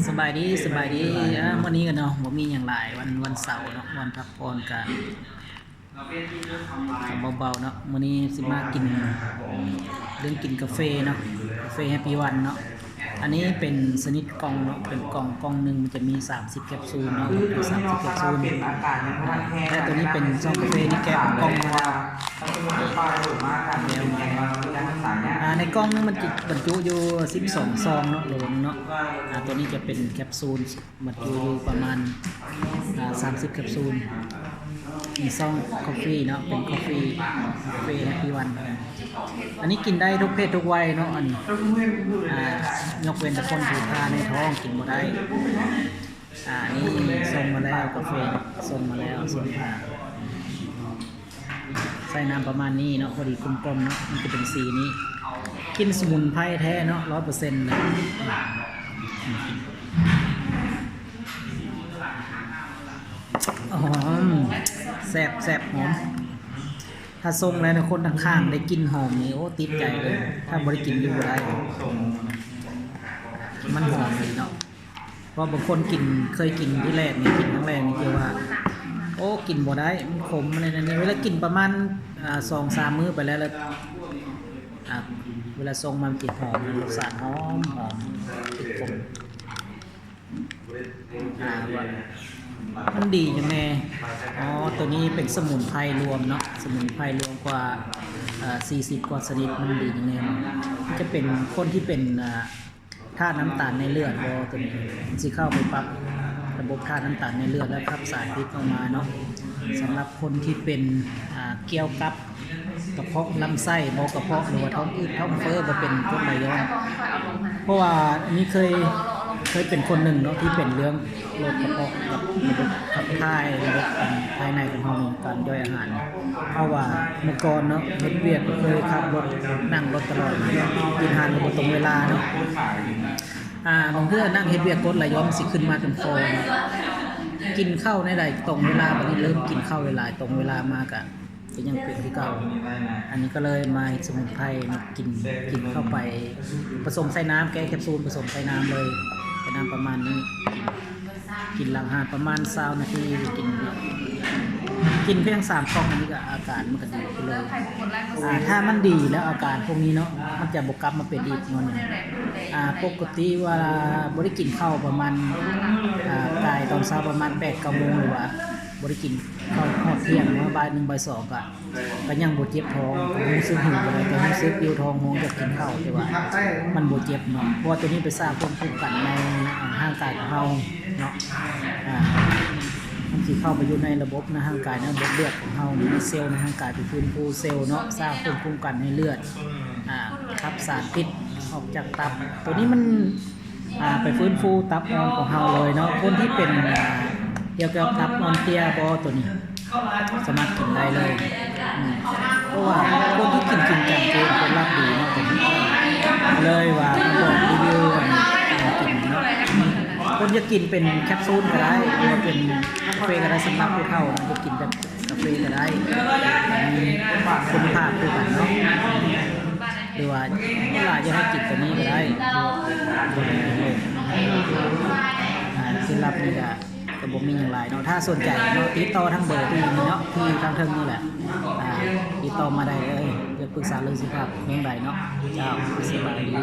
ສະບາຍດີ ສະບາຍດີ. ອ່າ ມື້ນີ້ກໍເນາະ ບໍ່ມີຫຍັງຫຼາຍ ວັນ ວັນເສົາເນາະ ວັນພັກຜ່ອນ ກະ ກະເບົາໆເນາະ. ມື້ນີ້ຊິມາກິນເລື່ອງກິນກາເຟເນາະ ກາເຟແຮັບປີວັນເນາະ. ອັນນີ້ເປັນຊະນິດກ່ອງເນາະ ເປັນກ່ອງ ກ່ອງໜຶ່ງມັນຈະມີສາມສິບແຄັບຊູນເນາະ ສາມສິບແຄັບຊູນ. ແລະ ໂຕນີ້ເປັນຊອງກາເຟ ນີ້ແກະເປັນກ່ອງມາແລ້ວ. ອ່າ ໃນກ່ອງນີ້ມັນຈະບັນຈຸຢູ່ສິບສອງຊອງເນາະ ໂຫຼໜຶ່ງເນາະ. ອ່າ ໂຕນີ້ຈະເປັນແຄັບຊູນ ບັນຈຸຢູ່ປະມານ ອ່າ ສາມສິບແຄັບຊູນ. ມີຊອງກາເຟເນາະ ເປັນກາເຟ ກາເຟແຮັບປີວັນ. ອັນນີ້ກິນໄດ້ທຸກເພດທຸກໄວເນາະ ອັນ ອ່າ ຍົກເວັ້ນແຕ່ຄົນທີ່ຜ່າໃນທ້ອງກິນບໍ່ໄດ້. ອ່າ ນີ້ສົ່ງມາແລ້ວ ກາເຟສົ່ງມາແລ້ວ ສົ່ງມາ ໃສ່ນ້ຳປະມານນີ້ເນາະ ພໍດີກົມໆເນາະ ມັນຈະເປັນສີນີ້. ກິ່ນສະໝຸນໄພແທ້ເນາະ ຮ້ອຍເປີເຊັນເລີຍ. ຫອມ ແຊບ ແຊບ ຫອມ. ຖ້າຊົງແລ້ວນະ ຄົນຂ້າງໆໄດ້ກິ່ນຫອມນີ້ ໂອ້ ຕິດໃຈເລີຍ. ຖ້າບໍ່ໄດ້ກິນຢູ່ບໍ່ໄດ້ ມັນຫອມດີເນາະ. ເພາະບາງຄົນກິນ ເຄີຍກິນທີແລກນີ້ ກິນຄັ້ງແລກນີ້ ຄືວ່າ ໂອ້ ກິນບໍ່ໄດ້ ມັນຂົມ ອັນນັ້ນ ອັນນີ້. ເວລາກິນປະມານ ອ່າ ສອງສາມມື້ໄປແລ້ວ ແລ້ວ ອ່າ ເວລາຊົງມາມັນຊິຫອມ ລົດຊາດຫອມ ຫອມ ຕິດຂົມ. ອ່າ ວ່າມັນດີຫຍັງແດ່? ອໍ ໂຕນີ້ເປັນສະໝຸນໄພລວມເນາະ ສະໝຸນໄພລວມກວ່າ ເອີ ສີ່ສິບກວ່າຊະນິດ. ມັນດີຫຍັງແດ່? ມັນຈະເປັນຄົນທີ່ເປັນ ອ່າ ທາດນ້ຳຕານໃນເລືອດບໍ? ໂຕນີ້ມັນຊິເຂົ້າໄປປັບລະບົບທາດນ້ຳຕານໃນເລືອດ ແລະ ຂັບສານພິດອອກມາເນາະ. ສຳລັບຄົນທີ່ເປັນ ອ່າ ກ່ຽວກັບ ກະເພາະລຳໄສ້ບໍ່ກະເພາະ ຫຼືວ່າທ້ອງອືດທ້ອງເຟີ້ ບໍ່ເປັນກົດໄຫຼຍ້ອນ. ເພາະວ່າອັນນີ້ເຄີຍ ເຄີຍເປັນຄົນໜຶ່ງເນາະ ທີ່ເປັນເລື່ອງໂລກກະເພາະ ກັບລະບົບຂັບຖ່າຍ ລະບົບ ອັນ ພາຍໃນຂອງເຮົານີ້ ການຍ່ອຍອາຫານ. ເພາະວ່າເມື່ອກ່ອນເນາະ ເຮັດວຽກກໍເຄີຍຂັບລົດ ນັ່ງລົດຕະຫຼອດ ກິນອາຫານກໍບໍ່ຕົງເວລາເນາະ. ອ່າ ບາງເທື່ອນັ່ງເຮັດວຽກກົດໄຫຼຍ້ອນມັນຊິຂຶ້ນມາເປັນຄໍເນາະ. ກິນເຂົ້າແນວໃດຕົງເວລາ ບັດນີ້ເລີ່ມກິນເຂົ້າຫຼາຍໆ ຕົງເວລາມາກະ ກໍຍັງເປັນຄືເກົ່າ. ອັນນີ້ກໍເລີຍມາເຮັດສະໝຸນໄພມາກິນ ກິນເຂົ້າໄປ ປະສົມໃສ່ນ້ຳ ແກະແຄັບຊູນປະສົມໃສ່ນ້ຳເລີຍ ໃສ່ນ້ຳປະມານນີ້. ກິນຫຼັງອາຫານປະມານຊາວນາທີ ກິນ ກິນພຽງສາມກ່ອງ ອັນນີ້ກໍອາການມັນກໍດີຂຶ້ນເລີຍ. ອ່າ ຖ້າມັນດີແລ້ວອາການພວກນີ້ເນາະ ມັນຈະບໍ່ກັບມາເປັນອີກເນາະ. ອ່າ ປົກກະຕິວ່າບໍ່ໄດ້ກິນເຂົ້າປະມານ ອ່າ ກາຍຕອນເຊົ້າປະມານແປດເກົ້າໂມງ ຫຼືວ່າບໍ່ໄດ້ກິນ ເຂົ້າຮອດທ່ຽງເນາະ ບ່າຍໜຶ່ງ ບ່າຍສອງ ກະ ກະຍັງບໍ່ເຈັບທ້ອງ ກະຮູ້ສຶກຫິວບໍ່ໄດ້ ກະຮູ້ສຶກຢູ່ທ້ອງໂຮງຢາກກິນເຂົ້າ ແຕ່ວ່າມັນບໍ່ເຈັບເນາະ. ເພາະວ່າໂຕນີ້ໄປສ້າງພູມຄຸ້ມກັນໃນຮ່າງກາຍຂອງເຮົາເນາະ. ອ່າ ມັນຊິເຂົ້າໄປຢູ່ໃນລະບົບໃນຮ່າງກາຍ ໃນລະບົບເລືອດຂອງເຮົາ ໃນເຊວໃນຮ່າງກາຍ ໄປຟື້ນຟູເຊວເນາະ ສ້າງພູມຄຸ້ມກັນໃຫ້ເລືອດ ອ່າ ຂັບສານພິດອອກຈາກຕັບ. ໂຕນີ້ມັນ ອ່າ ໄປຟື້ນຟູຕັບອ່ອນຂອງເຮົາເລີຍເນາະ. ຄົນທີ່ເປັນ ອ່າ ກ່ຽວກັບຕັບອ່ອນເຕ້ຍບໍ ໂຕນີ້ສາມາດກິນໄດ້ເລີຍ. ອືມ ເພາະວ່າຄົນທີ່ກິນຈິງຈັງຄືຜົນລັບດີເນາະ ໂຕນີ້ ເລີຍວ່າມາບອກຣີວິວອັນການກິນເນາະ. ຄົນຢາກກິນເປັນແຄັບຊູນກໍໄດ້ ຫຼືວ່າເປັນກາເຟກໍໄດ້. ສຳລັບຜູ້ເຖົ້າມັນຈະກິນແບບ ກາເຟກໍໄດ້ ມີຄຸນນະພາບຄືກັນເນາະ ຫຼືວ່າຫຼາຍຢາກໃຫ້ກິນໂຕນີ້ກໍໄດ້. ອ່າ ເຄລັດລັບນີ້ກໍ ກໍບໍ່ມີຫຍັງຫຼາຍເນາະ. ຖ້າສົນໃຈເນາະ ຕິດຕໍ່ທາງເບີທີ່ນີ້ເນາະ ທີ່ທາງເທິງນີ້ແຫຼະ. ອ່າ ຕິດຕໍ່ມາໄດ້ເລີຍ ຢາກປຶກສາເລື່ອງສຸຂະພາບເລື່ອງໃດເນາະ. ເຈົ້າ ສະບາຍດີ.